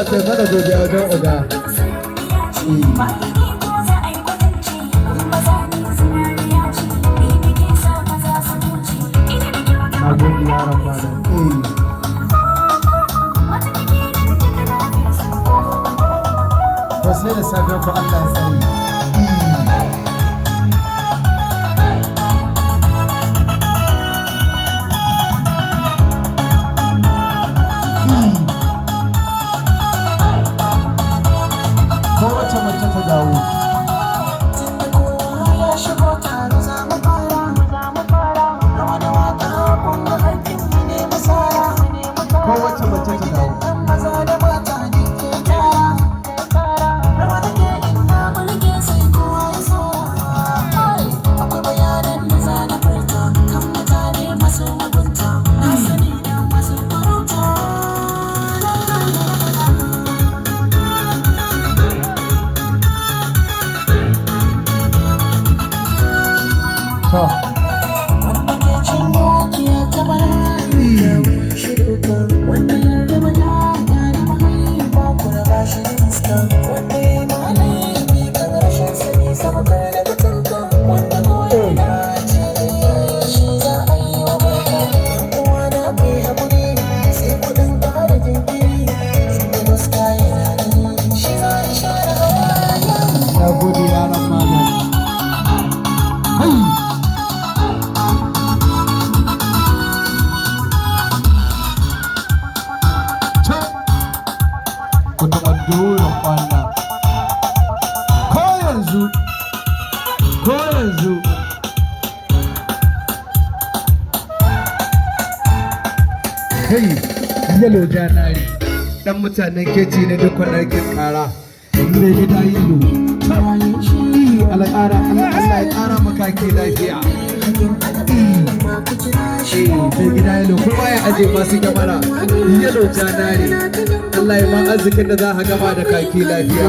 Allah kai mana godiya wajen oga. Na gode, yaron malam. To, sai da safe ku, Allah ya tsare. Kowace mace ta dawo. Tunda kowa ya shigo taro, za mu fara. Rawa da waka, kun ga hakkin mu ne mu tsara. Kowace mace ta dawo. Ɗan maza da mata ne ke tara. Rawa take ina burge sai kowa ya tsara. Akwai bayanan da za na furta kan mutane masu mugunta. Na sani da masu farauta. La, la, la, la, la. To. Wanda ke cin yaki ya taɓa shi duka. Wanda ya raba ya da mahaifa, ku raba shi da iska. Wanda ya yi laifi kan rashin sani, sabakar da katanka. Wanda ko ya dace da iyaye, shi za a yi wa barka. Yan uwa na, ku yi haƙuri, sai ku ɗan ƙara jinkiri. Inda gaskiya yana gani, shi za a share hawaye. Na gode, yaron malam. Hai! To, ku taɓa doron kwana. Ko yanzu, ko yanzu. Kai, Yalo Janari, ɗan mutanen Keci ne duk ɗarkin ƙara. Mai gida Yalo. Allah ƙara, Allah Allah ya ƙara maka ke lafiya. Eh, mai gida Yalo, kowa ya aje masu kyamara. Yalo Janari. Allah ya ma arzikin da za ka gama da kaki lafiya.